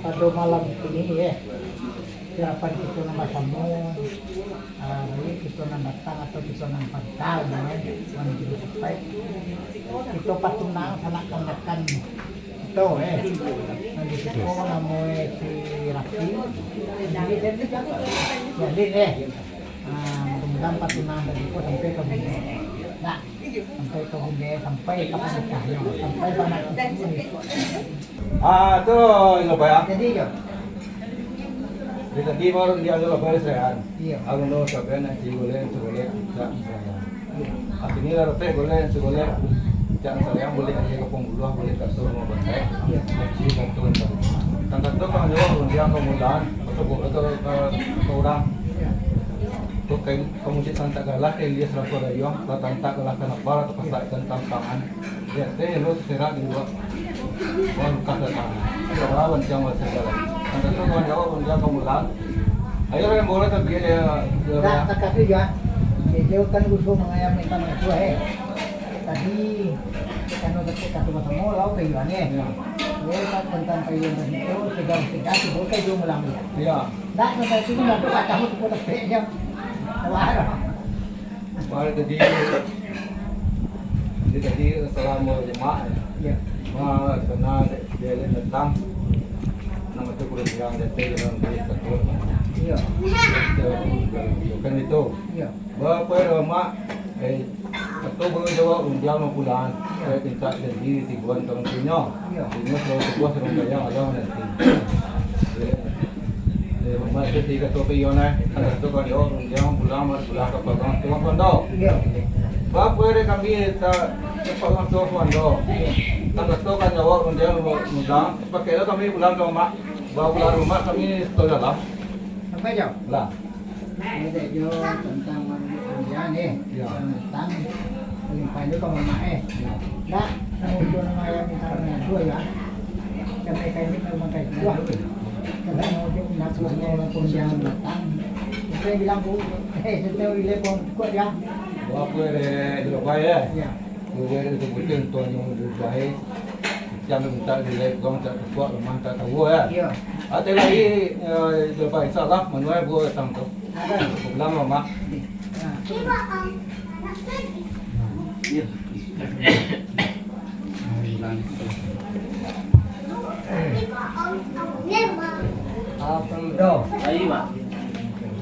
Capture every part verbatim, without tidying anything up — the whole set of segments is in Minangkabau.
Pada malam kini, eh, harapan kito nan basamo, ah, baik kito nan datang atau kito nan pantau, eh, wan kito sampai, kito patunang sanak kamanakan kito, eh, nan di siko namo, eh, si Rafi, jadi, jadi, jadi, eh, ah, mudah-mudahan patunang dari ko sampai ka bumi. Nah, sampai ka bumi, sampai ka panikahnyo, sampai ka anak cucu. Ah, tu, Inok Pai, ah. Jadi, yo. Di tadi baru dia adalah Pai, saya, kan? Iyo. Aku lo sabian nak cari golek, cari golek, tak, saya. Iyo. Artinya lah, repek golek, cari golek, tak, saya, boleh aja ke pembuluh, boleh kat tu, rumah bantai. Iyo. Nak cari kat tu, entah. Tang kat tu, kan, jawab, dia ke mulan, atau, atau ke, ke orang. Iyo. Tu kain, kamu cari tang tak galah, kain dia serapa dayuang, lah tang tak galah, kenapa, atau pasal ikan tampangan. Ya, teh, lo serak di luar. Wah, lukas datang. Ada orang yang masih jalan. Tang tu kawan jawab, orang dia kamu lah. Ayo, yang boleh tak biar dia, dia Dah, tak kasih ya. Dia kan usul mangayam ikan itu, eh. Tadi, kan udah tak kasih sama, lau kayu aneh. Ya. Dia tak tentang kayu yang itu, segar-segar, si bocah dia mulang dia. Ya. Dah, tak kasih, nggak ada kata, mau tepuk-tepuk dia. Wah. Baru tadi, dia tadi salam jemaah, ya. Ya. Ma, kena dia, dia datang. Nama tu kurang bilang, dia tu dalam dia takut. Ya. Dia, dia, kan itu. Ya. Bapak lama, eh, atau baru jawab, dia mau pulang. Ya. Saya minta janji tibuan tahun punya. Iyo. Inyo selalu sebuah sarung gayang alah nanti. Eh, mak itu tiga topi iyo nah. Ada tu kan iyo, rundiang pulang, mas pulang ka pagang, tuang kondo. Iyo. Bapa dek kami ta, ka pagang tuang kondo. Tangga tu kan iyo, rundiang pulang. Pakai lah kami pulang ka rumah. Bawa pulang rumah kami sekolah lah. Sampai jauh? Lah. Ini dek jo tentang marujuk panjang, eh. Ya. Tentang limpah jo ka mamak, eh. Ya. Dak, nang ujuan nang ayam di sana dua, ya. Sampai kain di rumah kain dua. Kalau mau ujuk nak suruh orang pun jangan datang. Saya bilang, "Bu, eh, saya tahu dia pun kuat, ya." Apa dia, dia baik, eh? Ya. Dia, dia, dia betul tuan yang dia baik. Jangan minta dia, orang tak kuat, lemah, tak tahu, ya. Ya. Ada lagi, eh, dia baik, insya Allah, manual buat datang tu. Pulang lama. Apa muda? Ayo, Mak.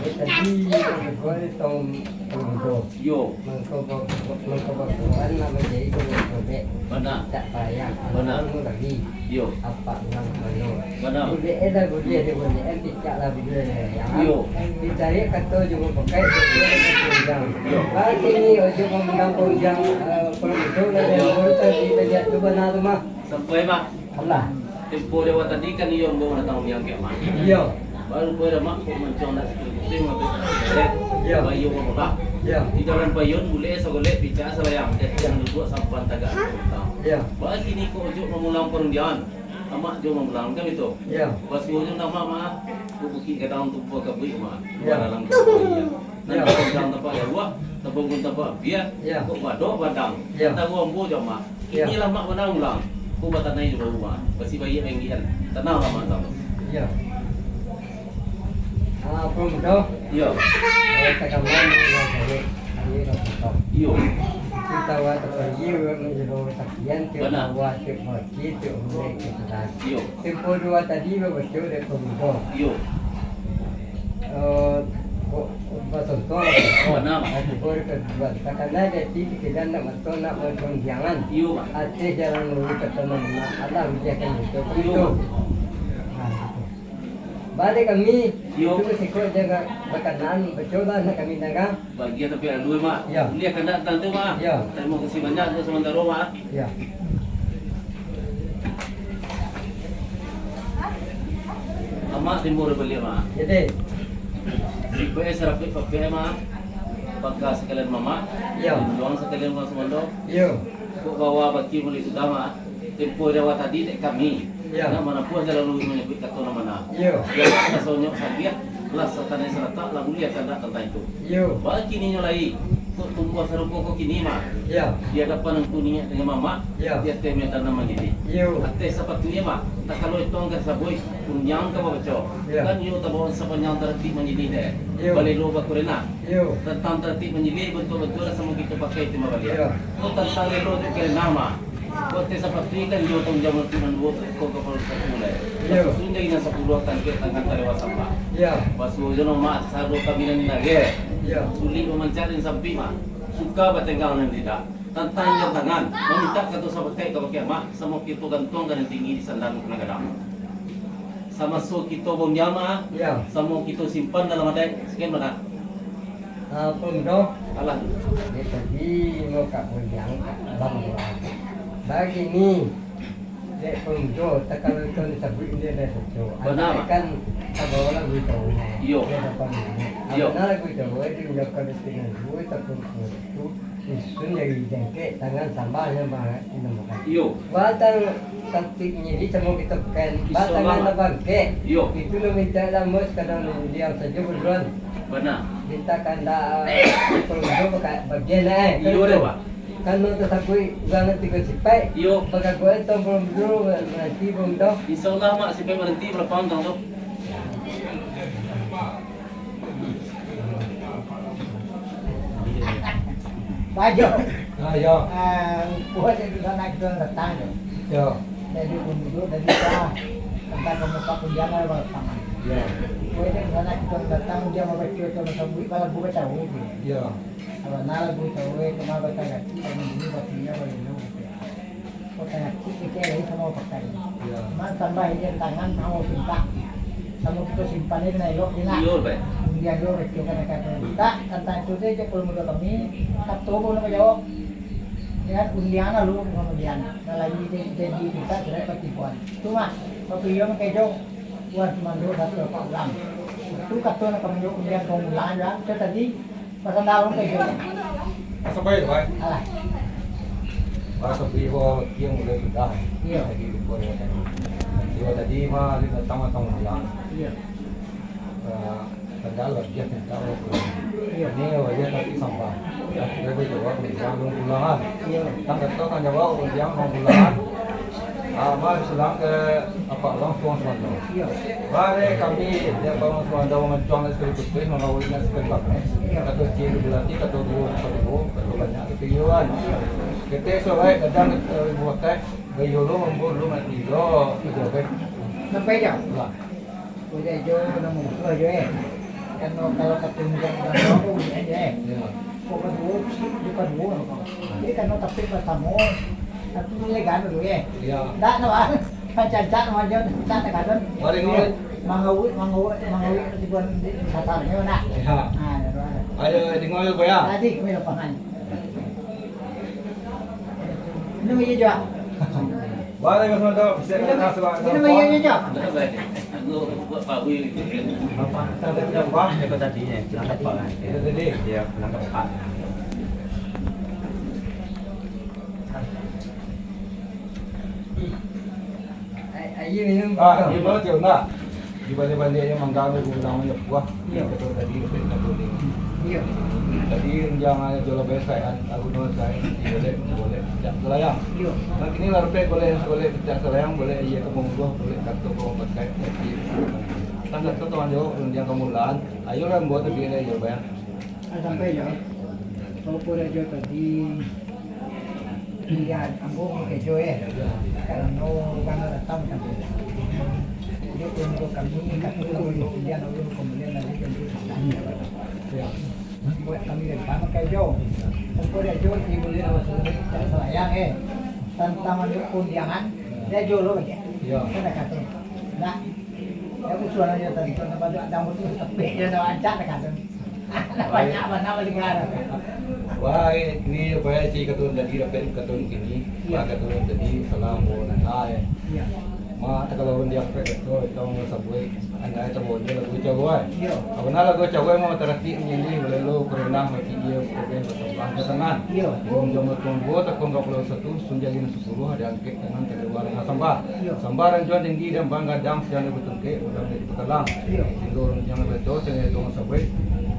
Tadi, gue tong muda. Yo. Mangko ba-, mangko bakuan nak manjadi gubernur sobek. Bana. Tak payah. Bana. Anu lagi. Yo. Apak urang mano. Bana. Buliah eh dah buliah dek buliah eh, picak lah buliah dek ayam. Yo. Dicari kato jo bapakai, buliah dek panjang. Yo. Bagi ni ojo mamandang panjang, eh, kalau betul lah dari mulut tadi, tadi tu bana tu mah. Sampai, Mak. Alah. Tempo dewa tadi kan iyo ambo datang diang kiamat. Iyo. Baru kau dah mak kau mancong nak sikit putih, mabek. Iyo. Bayo mamulang. Iyo. Di dalam payun bulek sagolek picak salayang. Dek yang duduk sampan tagak. Iyo. Bagi ni kau ujuk mamulang parundiangan. Amak jo mamulang kan itu. Iyo. Basuo jo nama mak. Ku bukik gadang tumpuan kabuik mak. Iyo. Dalam kabuik. Nan Iyo. Panjang tampak jauah, tabangun tampak ampia, Iyo. Kok badok badang. Iyo. Antaro ambo jo mak. Iyo. Inilah mak bana ulang. Ko batanai jo baru mak. Basi baiak anggian. Tananglah mak tamu. Iyo. Ah, apa mudo? Iyo. Eh, tagaman ulang balik. Kami lah potong. Iyo. Kita awak tapayi, urang manjelo tapian, tiok Bana. Bawah, tiok baki, tiok hulek, tiok selas. Iyo. Tempo dua tadi babaco dek pamudo. Iyo. Eh, ko-, bacontoh lah, Pak. Bana. Tibo dek paduduan. Takana jadi pikiran nak mato nak bagunjiangan. Iyo, Pak. Ateh jalan lurus ka tanah, alah ujiakan itu. Iyo, Pak. Nah, gitu. Balik kami, Iyo. Itu siko jaga bakanaan, bacolah nak kami dengar. Bagian tapi lalu, Mak. Iyo. Ini akan datang tu, Mak. Iyo. Terima kasih banyak untuk sementara, Mak. Iyo. Amak timbul baliak, Mak. Jadi. Sipai sarapik papik, Mak. Baka sakalian mamak. Iyo. Linduang sakalian urang sumando. Iyo. Kok bawa baki mulai sudah, Mak. Tempo di awal tadi dek kami. Iyo. Nak manampuah jalan lurus manyabuik kato nan bana. Iyo. Iyo, mak, rasonyo sagiah, lah satanai salatak, lah buliah kandak tantang itu. Iyo. Bakininyo lai, Kok tumbuah sarupo ko kini, Mak? Yo. Di adapan angku niniak dengan mamak, Yo. Di ateh meja tanam manjadi. Yo. Ateh sapatu iyo, Mak, takalo itu angka sabuik, punjang ka babaco. Yo. Kan iyo tabawan sapanjang taratik manjadi deh. Yo. Balelo bakurena. Yo. Tantang taratik manjadi, bantuak-bantuak lah samo kito pakai ti mabaliak. Yo. Kok tantang lelo tu karena, Mak? Kok ateh sapatu kan iyo tanggung jawab tu nan duo tu, kok kapalo satu lah. Yo. Susun jadi nan sapuluah tangkek tangan talewa sambah. Yo. Basuo jo no, Mak, sado kami nan lagi. Yo. Sulik mamancak dan sampik, Mak. Suka batenggang nan tidak. Tantang jam tangan, mamintak kato sapakai ka bakeh, Mak, samo kito gantuang ka nan tinggi di sandal nan gadang. Samaso kito baundiang, Mak, Yo. Samo kito simpan dalam adaik. Sekian, Mak. Ah, Pun doh. Alah. Dia tadi mau kat Bonjang, Bang Doa. Bagini, Dek Pun doh, takalo itu disabuik dia dah satu. Bana, Mak. Kan, tak bawa lagu itu. Iyo. Dia dapat ini. Iyo. Abang lagu itu, dia juga kalau tengah dua, tak pun itu. Isun dari jangkek, tangan sambah yang banyak. Iyo. Batang kantik nyiri samo kita kan. Iso, Batang Mak. Anak bangkek. Iyo. Itu lo minta lama sekadar diam saja buruan. Bana. Minta kandak perlu buka bagian eh. Iyo deh, Pak. Kan lo tersakui urang tiga sipai. Iyo. Bagaguan itu belum dulu nanti belum tahu. Insya Allah, Mak, sipai berhenti berapa tahun tu? Bajo. Ah, yo. Ah, buat itu sanak kito datang tu. Yo. Jadi, duduk dari sah. Tantang kamu pak kunjangan, Bang, paman. Yo. Buat itu sanak kito datang, dia mau baca tu, mau sabui, kalau buka tahu, gitu. Yo. Kalau nak lagu tahu, eh, cuma baca ganti, kalau ini baca dia, kalau ini, gitu. Kota Ngakik kecek lai samo pakai. Iyo. Cuman tambah izian tangan, mau pintak. Samo kito simpan ni, kena elok je nak. Iyo, baik. Undian dulu, betul kan, kata minta. Tantang itu saja, kalau menurut kami, kato pun nak jawab. Ya, undian lalu, kemudian. Kalau ini jadi, jadi minta, sudah patipuan. Cuma, waktu iyo makai jauh, buat cuma dua, satu, empat orang. Itu kato nak kami jawab, undian kau ulang aja. Itu tadi, Pasal daun tu je. Pasal baik, baik. Alah. Pasal beli bawa kiang mulai sudah. Iyo. Jadi, lupa dia tadi. Dia tadi mah, dia datang, datang ulang. Iyo. Ah, padahal dia minta ulang. Iyo. Ini wajah tapi sampah. Dia boleh jawab, dia belum pulangan. Iyo. Tang kata kan jawab, dia belum pulangan. Ah, mari silang ka apak langsung sumando. Iyo. Bare kami, dia apak langsung sumando mancuang dari sekali putih, mangawin dari sekali bakeh. Iyo. Kato ciek berarti, kato duo, kato duo, kato banyak, kato iyo kan. Kito surai kadang, eh, buat teh, bayo lo, mambur lo, mati lo, itu kan. Sampai jam? Lah. Buliah jo, namo musuah jo, eh. Kan kalau katunjang urang tu, buliah jo, eh. Yo. Kok kaduo, di kaduo, kok. Jadi, kan tapi pertamo, tapi buliah ganu dulu, eh. Yo. Ndak, no, ah. Kan cancak, no, aja, ndak, ndak, kan. Mari, mari. Mangawit, mangawit, mangawit, tibuan di, di satarnyo, nak. Yo. Ah, yo, no. Ayo, dengar yo, Pak, ya. Tadi, kami lapangan. Minum aja, Jo. Boleh, Mas Mantap. Bisa Minum, kena sebab minum aja, Jo. Apa? Tadi apa? Itu tadi, ya, bilang apa, kan? Itu tadi. Iya, bilang apa. Ai-, aia minum. Ah, di mana tu, nak? Di baliak-baliak yang mangganggu, gudang yang buah. Iya. Betul tadi, betul, betul. Iya. Tadi, jangan jual bayar saya, kan? Aku jual saya, nanti boleh, boleh, tidak selayang. Iya. Nah, kini lah rupek, boleh, boleh tidak selayang, boleh iya ke monggo, boleh kartu kau pakai, nanti. Kan kartu tuan jawab, yang kamu lahan, ayo lah buat lebih, ayo bayar. Ah, sampai, Jo. Sopo dah, Jo, tadi? Iya, ambo mangkejo, eh. Karano urang datang sampai. Jadi, untuk kami, kami urang pilihan dulu, kemudian nanti tentu. Buat kami dari mana mangkejo? Sopo dah, Jo, di bulan selayang, eh. Tantang anu undiangan, dia Jo lo aja. Iya. Kan dah kata. Nah, ya, usulan aja tadi, kalau nampak tu, ada mutu, tapi dia dah rancak, dah kata. Banyak bana bali ka. Wah, ini, ini, apa ya, si kato tadi, dapek kato kini. Iya. Wah, kato tadi, salam, oh, nah, eh. Iya. Ma, kalau dia dapek kato, itu orang sabuik, anda itu boleh lagu cawan. Iya. Apa nak lagu cawan, mau teratik, ini, boleh lo, pernah, mati dia, oke, bertambah ke tangan. Iya. Belum jam tunggu, takkan kau pulau satu, sunjang ini sepuluh, ada angkek tangan, keluar dengan sambah. Iya. Sambah ranjuang tinggi, dan bangga, dan siang, betul. Oke, mudah-mudahan kita tenang. Iya. Sehingga urang jangan betul, sehingga itu orang sabuik.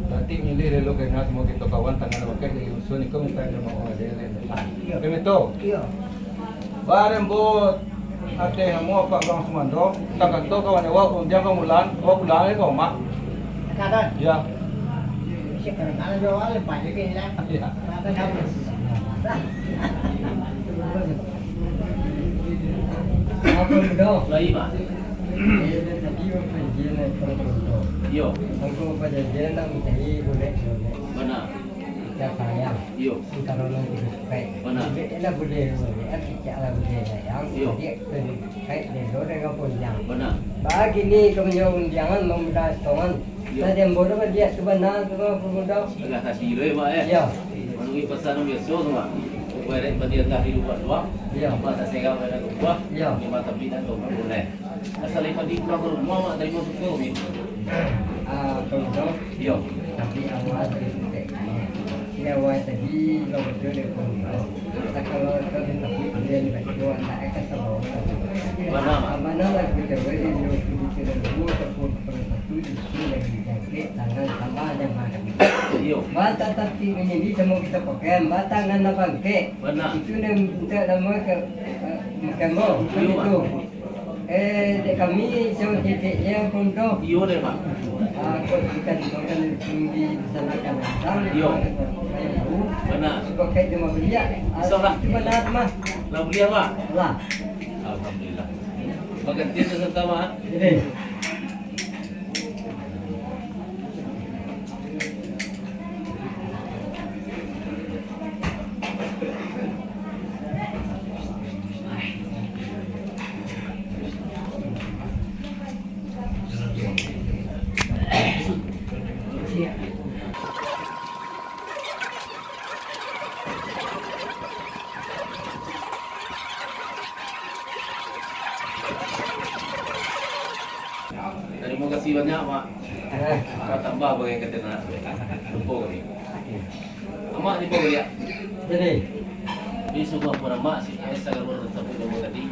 Nanti milih lelo kena semua kito kawan tangan bakeh dari usun iko minta ilmu Allah dia. Iyo. Kami tu. Iyo. Barembo ateh amo apak bang sumando, tangkato kawan awak undiang ka mulan, awak pulang ka umak. Kadang. Ya. Isi permana jo awak lepas lagi lah. Ya. Makan habis. Apa mudo? Lai, Mak. Eh, dia tadi berjanjian nak pergi. Yo. Aku berjanjian nak mencari bulek-bulek. Bana. Kita sayang. Yo. Antara orang tiga spek. Bana. Bulek lah bulek, bulek. Cicak lah bulek sayang. Yo. Jadi, spek dia lo dengan ponjang. Bana. Bagini kau punya undiangan, memudah setongan. Yo. Nah, dia bodoh kan dia tu bana tu, Mak, pemuda. Agak kasih lo, Mak, eh. Yo. Manuhi pasan biaso tu, Mak. Berek padi angkah di lupa dua. Yo. Apa tak segala pada lupa. Yo. Lima tapi tak tahu boleh. Asal padi pulang ke rumah, Mak, tarimo syukur, Mak. Ah, betul, betul. Yo. Tapi awal tadi, ini awal tadi, lo betul dia pun. Kalau kau tapi dia ni betul, anak akan tahu. Bana, Mak. Bana lah, kita boleh, dia pun kita dulu, ataupun kalau satu, di sini lagi jangkrik, tangan tambah aja, Mak. Yo. Bata tapi ini, ini semua kita pakai, bata tangan abang kek. Bana. Itu dia minta nama ke, eh, makan, Bang. Iyo, Mak. Itu. Eh, dek kami, sio titik je pun tu. Iyo deh, Mak. Ah, kok ikan, ikan tinggi di sana kan datang. Iyo. Kayak tu. Bana. Suka kayak dia mau beli ya. Ah, Insya Allah. Itu bana, Mak. Lah beli apa? Lah. Alhamdulillah. Bagantian tu serta, Mak. Jadi. Tarimo kasih banyak, Mak. Eh. Tambah bagai kata nak. Lupa kami. Amak di bawah dia. Jadi. Di sebuah peramak si Esa kalau tersebut nombor tadi.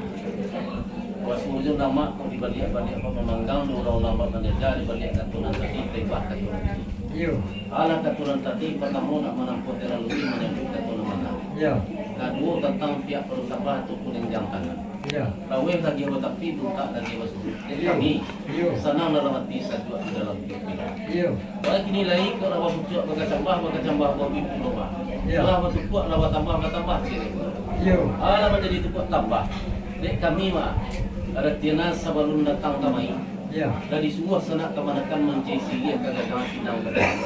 Waktu ujung nama kau dibalik-balik apa memanggang di ulang-ulang bak menjaja dibalik katunan tadi tembak katunan tadi. Iyo. Alah katunan tadi pertama nak menempuh terlalu menyambut katunan mana. Iyo. Kedua tentang pihak perlu sabar ataupun yang jam tangan. Iyo. Laweh lagi batapi, buntak lagi basuruh. Dek Iyo. kami, Iyo. sanang dalam hati, sajuak di dalam pikiran. Iyo. Baik kini lai, kok lah bapucuak, bakacambah, bakacambah, babi pulo, Pak. Iyo. Lah batukuak, lah batambah, batambah, ciri. Iyo. Alah manjadi tukuak tambah. Dek kami, Mak, ada tiana sabalun datang kamari. Iyo. Lah disuruah sanak kamanakan mancari siriah ka gadang pinang ka gadang.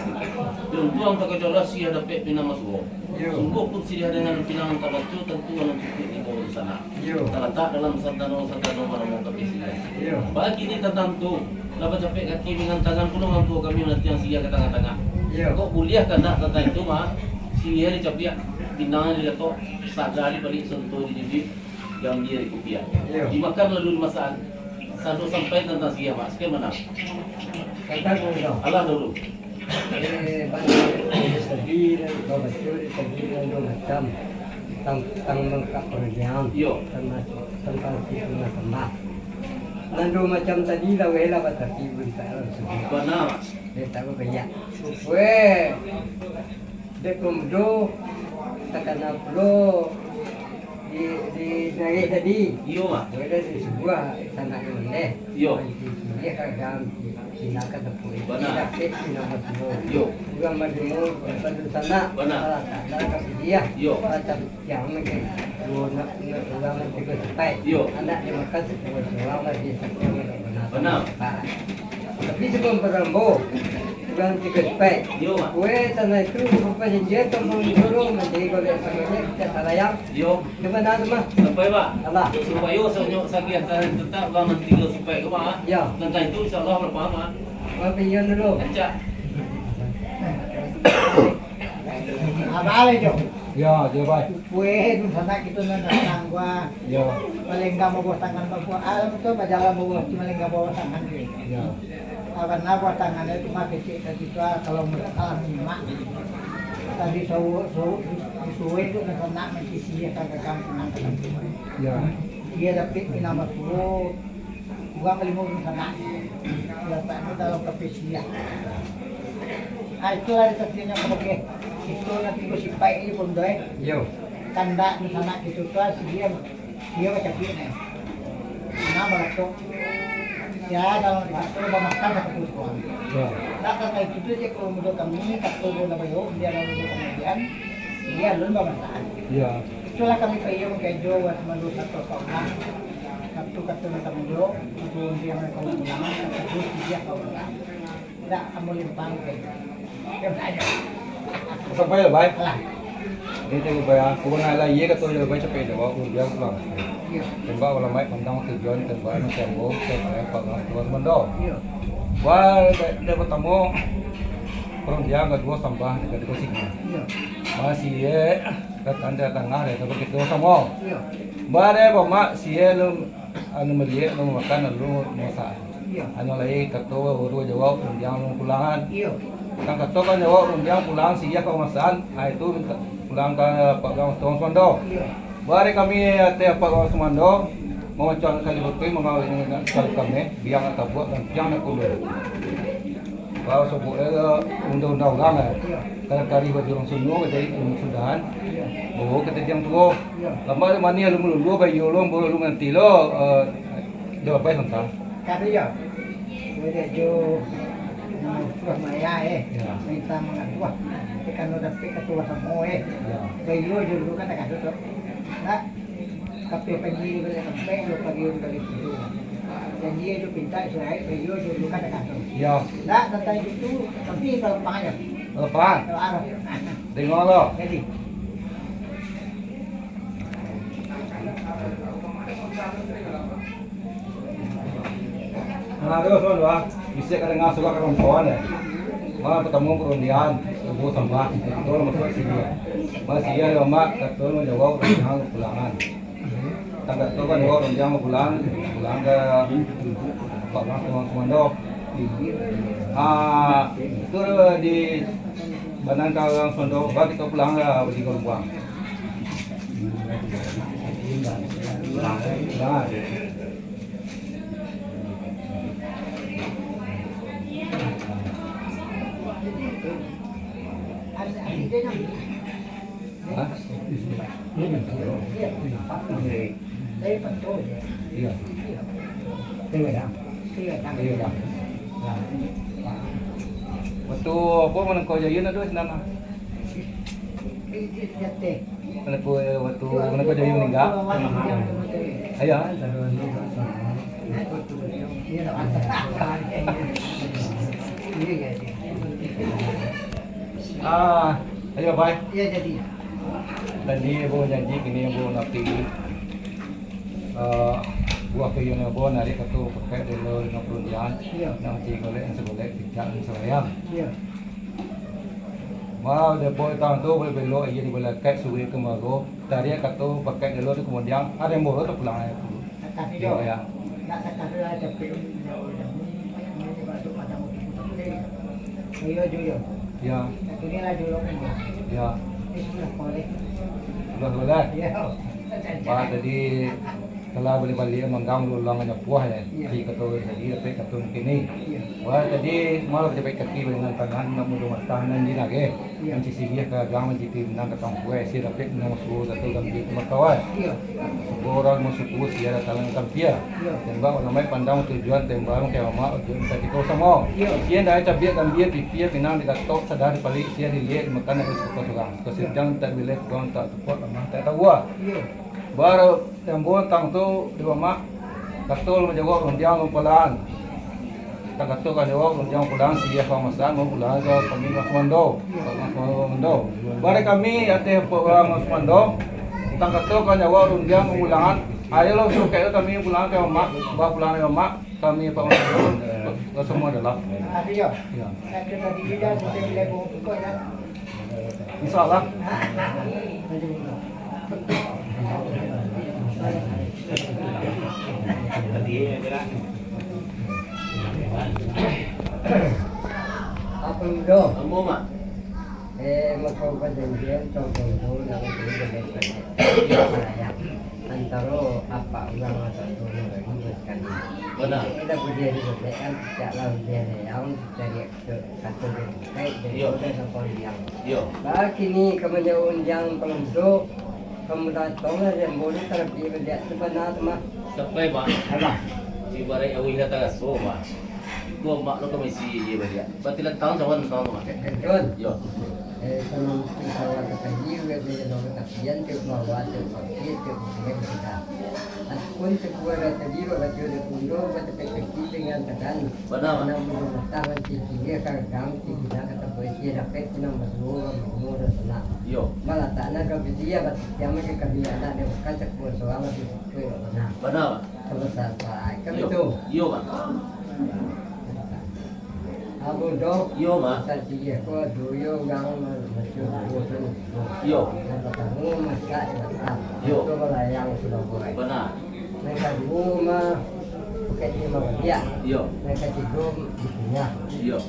Untuang takajolah siriah dapek pinang masuo. Iyo. Sungguah pun siriah dengan pinang tabaco, tantu anak cukuik di bawah sanak. Iyo. Talatak dalam santano-santano manamo ka pisian. Iyo. Bagi ni tantang tu, lah bacapek kaki dengan tangan pulo urang tuo kami manantiang siriah ka tangah-tangah. Iyo. Kok buliah kandak tantang itu, Mak? Siriah dicapiak, pinang dilatok, saga dipalik, santo dijijik, gambia dikupiak. Iyo. Dimakan lalu dimasakan. Sado sampai tantang siriah, Mak. Sakian, Mak. Tantang tu, Mak. Alah dulu. Eh, banyak tadi, babaco tadi, nan duo macam. Tang-, tang mangkak pangajian. Iyo. Tang-, tantang situ nan sambah. Nan duo macam tadi, laweh lah batati, buntak lah. Bana, Mak. Dia tahu banyak. Weh. Dek pemudo, takana pulo di, di Nageh tadi. Iyo, Mak. Weh, di sebuah sanak nan deh. Iyo. Dia kadang pindah ka tepui. Bana. Dia dapek pindah ka tepui. Iyo. Urang bademo, urang sanak. Bana. Salah sanak ka dia. Iyo. Macam yang mungkin dua nak, nak urang tiga sepai. Iyo. Anak dia makan sepuluh orang lagi, sepuluh orang. Bana. Tapi sebelum perambo, urang tiga sepai. Iyo, Mak. Kue tanah itu rupa janjian kampung dulu, manjadi golek tanahnya kita salayang. Iyo. Di mana tu, Mak? Sampai, Mak. Alah. Supayo sanyo sagiah tanah tetap urang nan tiga sepai tu, Mak. Iyo. Tantang itu, insya Allah, berapa, Mak? Urang pinjam dulu. Rancak. Abah, jo. Iyo, jo, Bai. Kue tu sanak kito nan datang, gua. Iyo. Paling enggak babuah tangan, babuah alam tu, bajalan babuah tu, paling enggak babuah tangan tu. Iyo. Karena buah tangan itu mah kecil tadi tu, ah, kalau mereka nyimak. Tadi sawo, sawo, suwe tu nak nak mencicihi kagagahan pinang. Iyo. Dia dapik pinang basuo, buang limo urang sanak. Letak tu dalam kapisiah. Ah, itulah di tasianyo kabake. Itu nanti ko sipaik ni pun doh, eh. Yo. Kandak di sanak itu tu, ah, si dia, dia bacapiak ni. Nah, balatok. Ya, kalau di kato bamakan satu tu. Yo. Nah, kata itu tu je kalau mudo kami, kato bola bayo, dia lalu kemudian, dia lalu bamakan. Yo. Itulah kami payung kejo buat malu satu kau. Satu kato nak mudo, itu dia mereka pulang, satu dia kau pulang. Ndak, ambo limpang ke. Sampai lah, Bai. Alah. Ini tengok, Bai, ah. Pokoknya lah, iya kato je, Bai, sampai jawab, urang pulang. Iya. Tembak ulama pandang tujuan, tembak macam bo, tembak apa, Tuan Mando. Iya. Wah, dari pertama, perundiang, kedua sambah, ketiga sigi. Iya. Masih, eh, tanda tangah, dari kita sama. Iya. Bare, Bamak, sie, lu anu maliek, anu makan, anu masak. Iyo. Anu lai kato baru jawab, rundiang anu pulangan. Iyo. Kan kato kan jawab, rundiang pulang, siah ka masan, ah, itu minta pulang ka Pak Gang Tuan Sumando. Iyo. Bari kami ateh Pak Gang Sumando, mamacuan kali bukui, mangawin dengan kali kami, biang nak tabuak, dan biang nak kulun. Kalau sobuik, eh, undang-undang urang, eh. Iyo. Kalau kari baju urang sunyo, jadi ilmu sudahan. Iyo. Oh, kata diang tuo. Iyo. Lama mani lalu melulu, bayo lo, baru lalu nanti lo, eh, jawabai santa. Kata iyo. Jadi jo, nah, sudah maya, eh. Iyo. Minta mangaduah. Tapi kan udah pik ketua samo, eh. Iyo. Bayo jo dulu kan tak ada tu. Nah, Tapi panji baliak tampek, lo pagi baliak tidur. Janji jo pintak, suraik, baliau jo bukan dak kasar. Yo. Dak, tantang itu tu, tapi kalau paham aja. Kalau paham? Kalau arah. Dengar lo. Jadi. Nah, terus, Wan, Wan. Bisa ka danga surak ka kawan-kawan, ya. Malam pertama perundian, subuh sambah, itu lah masuk sini. Masih iya, Mak, kato manjawab, jangan pulangan. Tanggato kan dua orang yang pulang, pulang ka Pak Bang Sumando. Ah, itu di Banan ka Bang Sumando, ba kito pulang ka di Galubuang. Nah. Hah? Iya. Iya, dah. Iya, dah. Waktu apa, Manangkok Jayun ado sinan, ah? Manangkok, waktu Manangkok Jayun maningga. Iya. Iya, iya, iya. Ah, ayo, Bai. Iya, jadi. Tadi ambo janji, kini ambo nak pi, eh, buah kayu nan ambo narik kato pakai delo limo puluah jan. Iya. Nak mancari golek nan sagolek, picak nan salayang. Iya. Mau dapek tang tu, boleh belok aja di balakek, suwe ke mago. Tarik kato pakai delo tu, kemudian ada yang baru tu pulang aja tu. Takah tu, Iyo, yo. Ya. Nak takah tu lah, capek. Iyo, jo, yo. Ya. Nak kini lah, jo, lo. Ya. Ini sudah boleh. Sudah boleh? Ya. Wah, jadi, kalau boleh balik, manggang ulang-ulang aja puas, ya. Ya. Si kato tadi, tapi kato mungkin ni. Ya. Wah, tadi, malah capek kaki dengan tangan, nak mudah matah, nan di lagi. Iya. Manci siriah ka agang, manci pinang ka tampuai, sia dapek pinang masuo, satu gambia ka makawan. Iya. Suku urang masuku, sia datang nan tampia. Iya. Tembak ulamaik pandang tujuan, tembak urang kiamak, tujuan ka kito samo. Iya. Sia ndak cabiak gambia, pipia pinang dikatok, sadar dipalik, sia diliek, dimakan, harus kito surang. Iya. Kasidang tak bilek, kuang tak tupuak, lamah tak tawa. Iya. Baru Ambo tang tu di rumah, kato lah manjawab rundiang palaan. Tang kato kan jawab rundiang palaan, siah ka masan, mau pulang ka kami ka Sumando. Ka Sumando. Bari kami ateh urang Sumando, tang kato kan jawab rundiang pamulangan. Ayo lo, suruh kami pulang ka rumah, bah pulang ka rumah, kami Pak Sumando, ka semua adalah. Tadi yo. Ya. Tadi, tadi juga, kita bilang buku kok ya. Insyaallah. Apa udah? Ambo, Mak. Eh, mau kau perjanjian, kau tahu, tahu, nama dia boleh. Ya. Antaro apak urang atau duo urang lagi basakali. Bana. Indak buliah digodek kan, cak lah buliah leyang, cari kato dari bukai, dari Iyo. Bukai sampai liang. Iyo. Bah, kini ka manjawab undiang pangandok, ka mandatang lah dan bolu tarapi baliak tu bana tu, Mak. Sampai, Mak. Alah. Ibaraik awih lah taraso, Mak. Iko amak lo ka maisi je baliak. Batilantang cawan tantang tu, Mak. Betul. Yo. Eh, kalau mungkin kawan tadi, udah dia lo katapian, tiap bawa, tiap sakit, tiap bulan kita. Ataupun sebuah tadi, bawa dia punyo, buat tepi-tepi dengan tekan. Bana, Mak. Karena belum matang, nanti dia kagam, dia kata boleh dia dapat, senang berdua, berdua, dan senang. Yo. Malah tak nak kau beli, ya, batik yang macam kami anak dia bukan sebuah seorang, lebih sesuai, Mak. Bana. Bana, Mak. Kalau salah, kan Yo. Itu. Yo, Mak. Abu dok. Yo, Mak. Masa tiga ko duyo urang ma-, mancuri duo tu. Yo. Nan partamo masak di batang. Yo. Itu balayang sudah buat. Bana. Nan kaduo mah, pakai di mah baliak. Yo. Nan katigo di kunyah. Yo.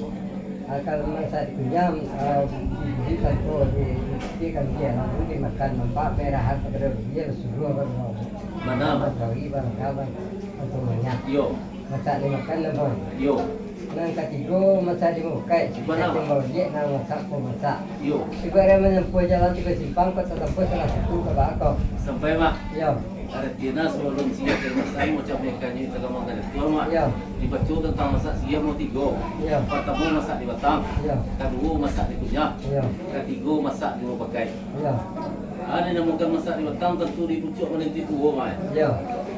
Ah, kalau masak di kunyah, ah, di, di tantu di, di, di kan dia, lalu dimakan, nampak merahan kepada dia, suruh kan mau. Bana, Mak. Bagi bang, kawan, atau banyak. Yo. Masak dimakan lah, Bang. Yo. Nan katigo, masak di mukai. Bana, Mak. Masak di mukai, nan masak ko masak. Yo. Ibarat manempuah jalan tigo simpang, ko tatempuah salah satu ka baa ko. Sampai, Mak. Yo. Aratinya, sabalun siap dari masak, macam mekanik tagamang dari tuan, Mak. Yo. Dibaco tantang masak siap mau tigo. Yo. Partamo, masak di batang. Yo. Kaduo, masak di kunyah. Yo. Katigo, masak di mukai. Yo. Ah, dinamokan masak di batang, tantu di pucuak mananti tuo, Mak. Yo.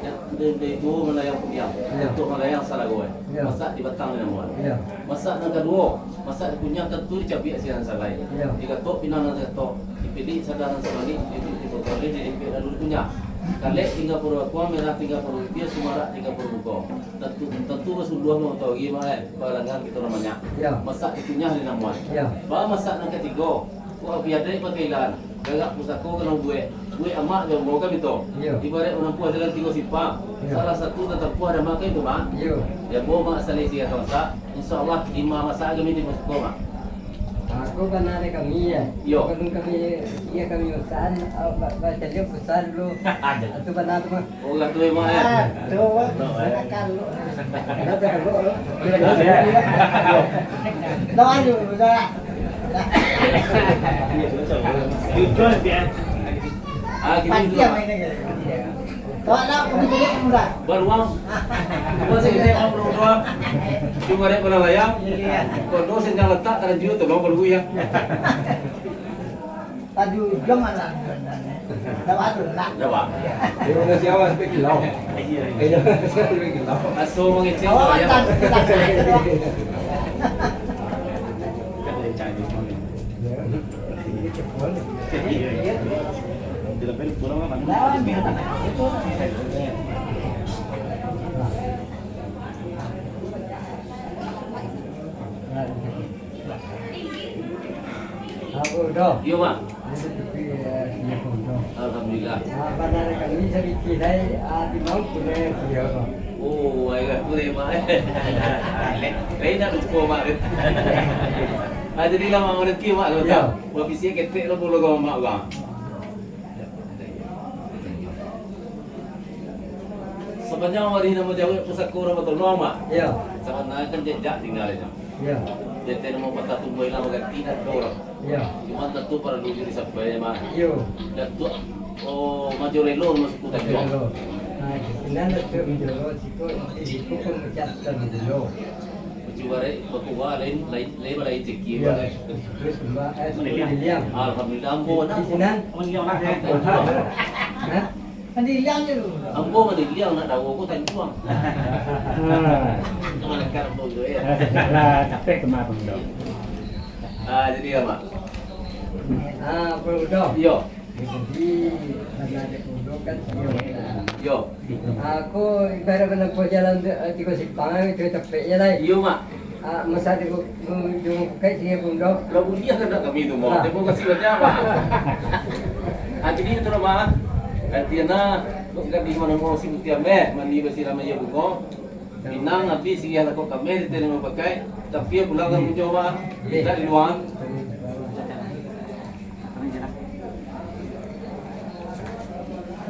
Yo, di, di tuo malayang kuniang, Yo. Untuak malayang salago, eh. Yo. Masak di batang dinamokan. Yo. Masak nan kaduo, masak di kunyah, tantu dicabiak sinan salai. Yo. Digatok pinang nan sagatok, dipilik sada nan sabalik, di, di, di botol, di, di, di, lalu dikunyah. Kalek tingga paruik akuang, merah tingga paruik pipia, sumarak tingga paruik muko. Tantu, tantu basuluah mah utari, Mak, eh, balangan kito nan banyak. Yo. Masak di kunyah dinamokan. Yo. Ba masak nan katigo, Wah, biadai pakaian, garak pusako ka nan buek, buek amak jo ambo ka mito. Iyo. Ibaraik manampuah jalan tigo simpang, Iyo. Salah satu tatampuah dek amak ka itu, Mak. Iyo. Di ambo Mak salai siya ka masak, insya Allah lima masak kami di pusako, Mak. Aku bana dek kami, yo. Iyo. Kalau kami, iyo kami masak, ah, ba-, bacaliak pusako dulu. Ado. Atu bana tu, Mak. Urang tu memang, eh. Ah, tu, Mak. Ado, eh. Ado, ado. Ado, eh. Ado, ado, ado. Jujur, eh. Ah, gini Pasti dulu, yang Mak. Main aja. Kau nak pergi dulu, Mak. Baruang. Gua sih, ini, Mak, belum doang. Cuma ada pernah layang. Iya. Kalau dosen yang letak, tangan juga tolong, kalau gue, ya. Tadi ujung anak sebenarnya. Dah baru nak. Dah, Pak. Terima kasih awal sampai kilau. Iya. Iya, sampai kilau. Aso mangecek. Oh, ya. Tak, tak, tak. Iya. Dilepen pulang lah, Pak. Nah, biar tak. Apo doh? Iyo, Mak. Ini tapi, eh, ini pun doh. Alhamdulillah. Ah, bana kami sadikit ai, ah, di mau pun, eh, iyo, Mak. Oh, ai, dah pun, eh, Mak. Lain, lain nak lupo, Mak. Ah, jadi lah, Mak, rezeki, Mak, kalau Iyo. Tak. Buat fisik ketek lah, pulau kau, Mak, bang. Sabananyo ari nan manjawek pusako urang batolong, Mak. Iyo. Sabananyo kan jejak tinggalanyo. Iyo. Jateh namo patah tumbuah ilang baganti, dak ado urang. Iyo. Cuman tantu paralu juo disampaian, Mak. Iyo. Datuak, oh, Majo Relo masuak suku Tanjuang. Majo Relo. Nah, di sinan Datuak Majo Relo, siko, siko pemuncak Tanjuang. Cubo barek, bakuwa, lain, lain, lain balain ceki, Iyo. Barek. Terus, Mbak, eh, Mandiriang. Alhamdulillah, ambo Di, nak. Di sinan? Mandiriang nak, eh. Hah? Mandiriang je lu. Ambo Mandiriang nak dawa ko Tanjuang. Ah. Malaikat ambo tu, ya. Ah, sampai kemari, Bang. Ah, jadi, ya, Mak? Ah, Bang Udo. Iyo. Jadi, karena ada Bang Udo kan, iyo. Iyo. Aku ibarat menempuh jalan tu, eh, tigo simpang, itu capek je lah. Iyo, Mak. Ah, masa di bu-, bu-, di bukai sini pun doh. Lah buliah kan nak kami tu, Mak. Ah. Terima kasih banyak, Mak. Ah, jadi itu lah, Mak. Artinya, kok kita di mana mau si putih ameh, mandi basi ramai ya bungo. Pinang habis, iya lah kok kami di tadi mau pakai, tapi ya pulang kan punyo, Mak. Iya. Kita di luar. Iya.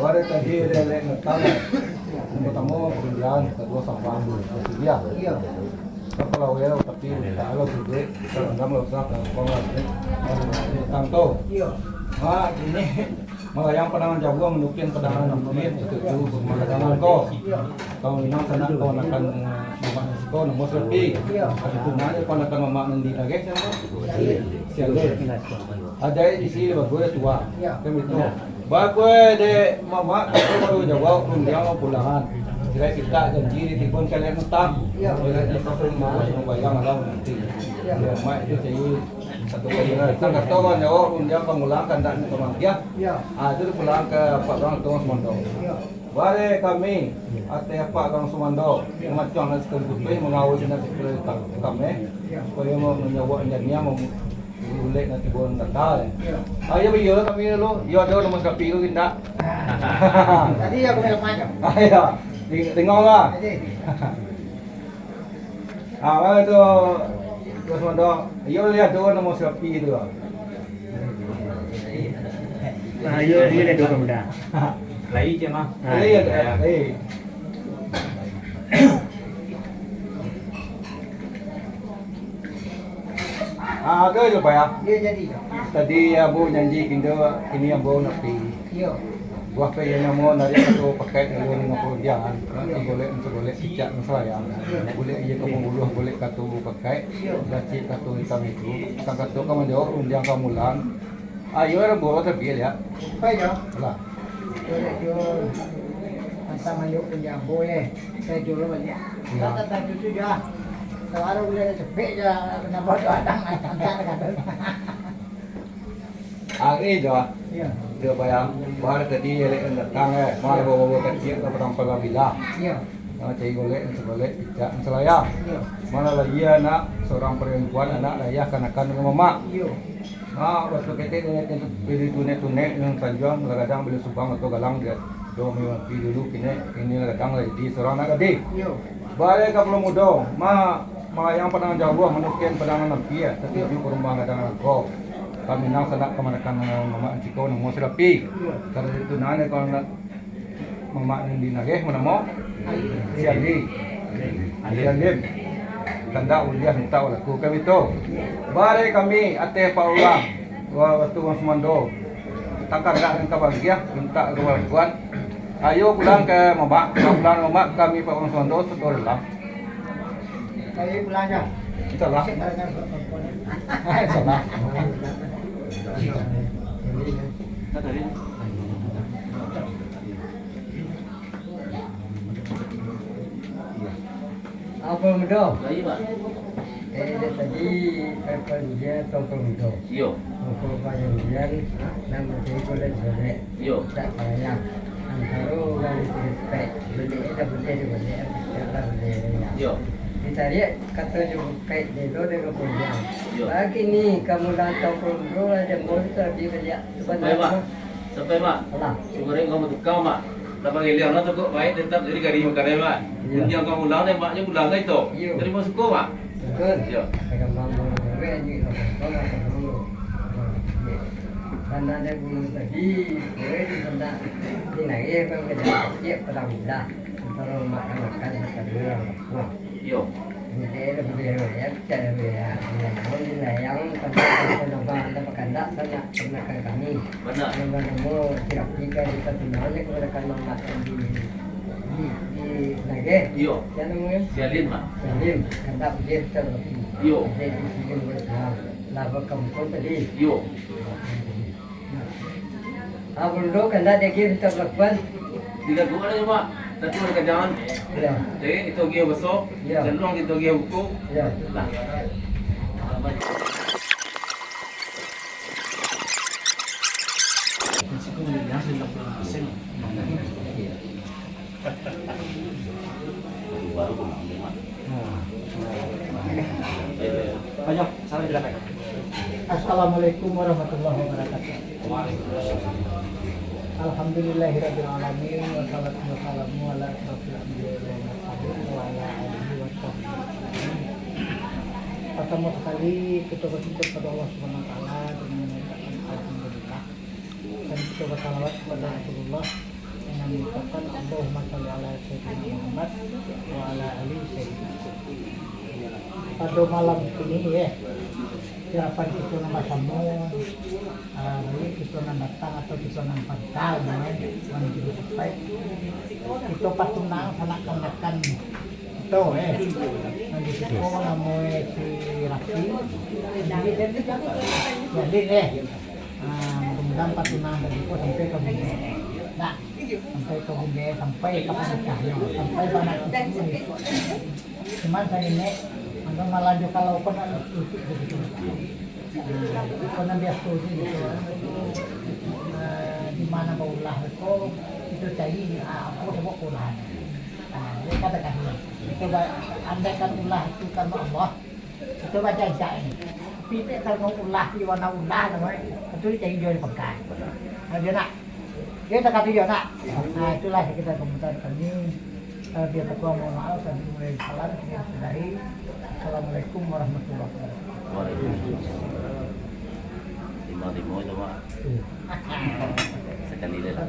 Wari tadi ada elek datang. Yang pertama perundian, kedua sambah dulu. Iya. Iya. Kapalawai, tapi tak ada sudah. Kita rendam lah, usah, tangkong lah. Datang tu. Iya. Mak, ini malayang pandangan jauah, manukian pandangan ampia, setuju, bermahadangan ko. Kau minang sanak kau nakan mamak nasi ko, namo serapi. Iya. Ada tu nanya kau nakan mamak nandi lagi, siapa? Siapa? Ada di sini bagus tua. Iya. Kan itu. Bagus dek mamak, kau baru jawab, rundiang mau pulangan. Kira kita janji di tibun kalian utang. Iya. Kira kita rumah, semua bayang lah nanti. Iya. Mak itu saya satu kali lah. Kan kata orang Jawa, rundiang pangulang, kandak nak kematian. Iya. Ah, itu pulang ke Pak Bang Tuan Semondo. Iya. Bare kami, ateh Pak Bang Sumando, macam nasi kali putih, mangawal nasi kali hitam, eh. Iya. Supaya mau menjawab janiah, mau ulek nanti bulan Natal, eh. Iya. Ah, iya, iya, kami dulu. Iya, ada nama sapi tu, indak? Tadi aku dah macam. Ah, iya. Deng-, dengar lah. Tadi. Ah, mana tu, Bos Mondo? Iyo, lihat tu nama sapi tu. Ah, iyo, iyo, lihat tu, muda. Lai je, mah. Ah. Iya, iya, iya. Ah, tu je, Pak, ya. Iya, jadi. Tadi ambo janji kindo, kini ambo nak pi. Iyo. Buah pe iyo namo nari kato pakai dalam limo puluah jangan. Iyo. Golek, golek cicak, selayang. Iyo. Golek iyo ka pambuluah, golek kato pakai. Iyo. Gacik kato hitam itu. Kan kato ka manjawab, rundiang ka mulang. Ayo, ada boros tapi ya. Apa ya? Alah. Boleh jual. Masa mayu punya boleh. Saya jual banyak. Iya. Kata tadi tu dah. Kalau ada boleh cepek je. Kenapa tu ada? Angkat kata. Ari jo. Iyo. Dio bayang, bar tadi elek datang, eh. Mar bawa-bawa kecil ka padang pagabilah. Iyo. Ah, cari golek, nasi golek, picak, nasi layang. Iyo. Mana lagi anak seorang perempuan, anak ayah, kanakan dengan mamak. Iyo. Ah, waktu ketek ni, ni, beli tunek-tunek yang sanjuang, kadang-kadang beli subang atau galang dia. Dua minggu dulu, kini, kini kadang lagi seorang anak gadih. Iyo. Baliak ka Pulau Mudo, ma-, malayang pandangan jauah, manukian pandangan ampia, satuju ka rumah gadang angko. Paminang sanak kamanakan mamak ciko namo Serapi. Iyo. Karano itu nan kalau nak mamak nan di Nageh manamo? Si Ali. Si Alim. Kandak uliah mintak balaku kami tu. Baliak kami ateh Pak Ulang, wa-, waktu Bang Sumando. Takandak nan ka bagiah, mintak ka balakuan. Ayo pulang ka mamak, pulang mamak kami Pak Bang Sumando, syukur lah. Ayo pulang aja. Insyaallah. Insyaallah. Apa mudo? Baik, Pak. Eh, dia tadi, eh, Pak Rudia atau Pak Rudo? Iyo. Muko Pak Rudia, nak mencari golek-golek. Iyo. Tak payah. Antaro urang itu respect. Boleh dah, boleh dah, boleh dah. Biarlah boleh dah. Iyo. Ditarik, kato jo bukek delo dengan panjang. Iyo. Bagi ni, kamu datang Pak Rudo lah, jam baru tu habis baliak. Sampai, Pak. Sampai, Pak. Alah. Sumurek kau batukang, Pak. Lapan giliang lah cukup baik, tetap jadi kari makanan, Pak. Iya. Yang kau ulang, Pak, je ulang lah itu. Iya. Terima syukur, Pak. Betul. Iya. Pegang bambu, bambu, bambu, bambu, bambu. Iya. Karena ada guru tadi, gue di sana, di nari, apa yang kerja, siap perang muda. Kalau makan-makan, makan dulu, wah. Iyo. Budi, budi, ya, bicara budi, ya. Namun di layang, tempat kita nabang, ada bakandak, sanak, sanak kami. Bana. Nabang namo, kira-kira kita tunangan, kepada kan mamak di, di, di Nageh. Iyo. Siapa namanya? Si Alin, Mak. Si Alin, kandak budi, kita berarti. Iyo. Jadi, di sini, berarti, lah, berkampung tadi. Iyo. Abang Udo, kandak dek kita balakuan. Tidak dua lah, Pak. Satu ada kajangan. Ya. Jadi, itu dia besok. Ya. Cenderung itu dia buku. Ya. Nah. Assalamualaikum warahmatullahi wabarakatuh. Alhamdulillahirabbil alamin, wassalatu wassalamu ala asyrafil anbiya'i wal mursalin, wa ala alihi wa sahbihi ajmain. Pertama sekali, kita bersyukur kepada Allah Subhanahu wa Ta'ala dengan mengucapkan alhamdulillah. Dan kita bersalawat kepada Rasulullah, Allahumma shalli ala Sayyidina Muhammad wa ala ali Sayyidina. Pado malam kini, eh, harapan kito nan basamo, ah, baiak kito nan datang atau kito nan pantau, eh, manuju sampai kito patunang sanak kamanakan kito, eh, nan di siko namo, eh, si Rafi, jadi, eh, ah, mudah-mudahan patunang dari ko sampai ka bumi. Nah, sampai ka bunda, sampai ka panikahnyo, sampai ka anak cucu ni. Cuman saingek, anu, malanjut kalau ko nak lucu begitu. Nah, iko nan biaso ni gitu. Eh, di mana baulah ko, kito cari, ah, apo sabab kaulahan. Nah, dia katakan, kito ba-, andaikan ulah itu karena Allah, kito bajaja ni. Tapi dek karano ulah, di mana ulah namo, itu dicari juo di pangkai. Nah, dia nak. Dia tak kata dia nak. Nah, itulah sekitar komentar kami. Kalau dia ketua, mohon maaf, kami mulai salam, kami sudahi. Assalamualaikum warahmatullahi wabarakatuh. Waalaikumsalam. Lima-lima itu, Mak. Iya. Sekali dia lah.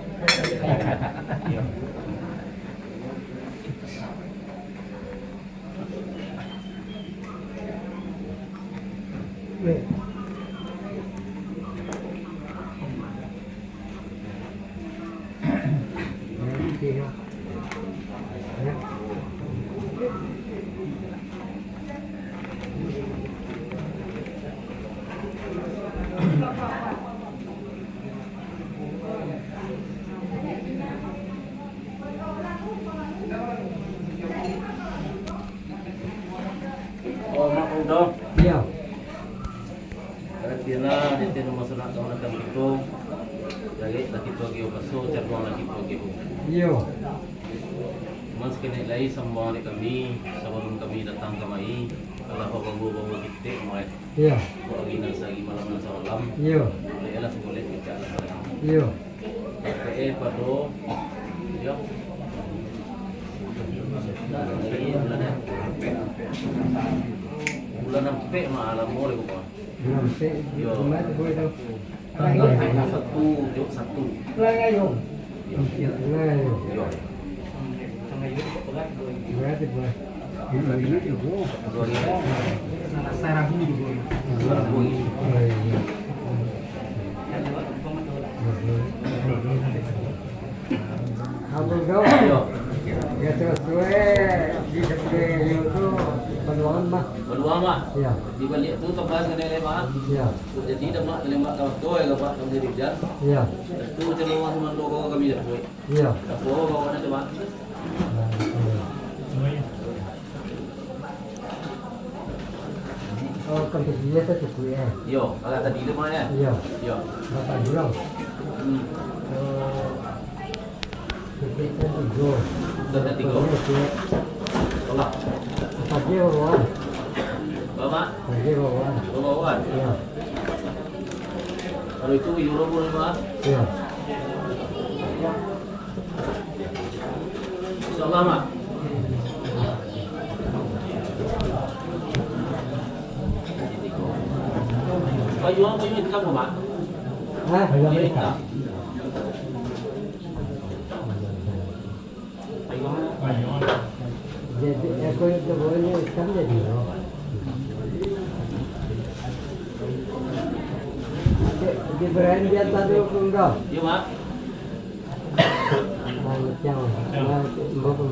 Oh, Mak Udo. Iya. Artinya, di tino masalah kawan kito, jadi lah kito agiah baso, caduang lah kito agiah. Iya. Cuman sakali lai sambah dek kami, sabalum kami datang kamari, alah babawa-bawa kitek, Mak. Iya. Kok hari nan sahari malam nan samalam. Iya. Boleh lah, boleh picak lah. Iya. Sampai pado, yo. Dari bulan ampek. Bulan ampek mah, lamo deh, Bang. Bulan ampek, yo. Bulan tu, boy, tu. Tanggal dua puluh satu, Jok satu. Bulan ayo. Yo. Bulan ayo. Yo. Bulan tu, boy. Sarabu juga. Sarabu. Abang kau, yo. Ya, terus gue di sebelah itu, Baluangan, mah. Baluangan, mah? Ya. Di baliak tu, tempat kedai lemak. Ya. Jadi, demak, lemak kau tu, ya, lemak kau jadi hujan. Ya. Tu, macam rumah teman tu, kau kami dah buat. Iya. Apo bawaannyo tu, Mak? Oh, kan tadi dia tu cukup, ya? Yo, kalau tadi tu, Mak, ya? Iya. Yo. Berapa gram? Hmm. Oh, cukup kan tiga. Sudah tiga. Iya, siap. Alah. Tadi orang. Berapa, Mak? Tadi orang. Berapa orang? Iya. Kalau itu, euro pun, Mak? Iya. Insyaallah, Mak. Baju apa, baju hitam, Mak? Hah? Baju hitam. Jadi, aku itu boleh hitam jadi, no? Di, di berani dia tadi, aku enggak. Iya, Mak. Macam, macam,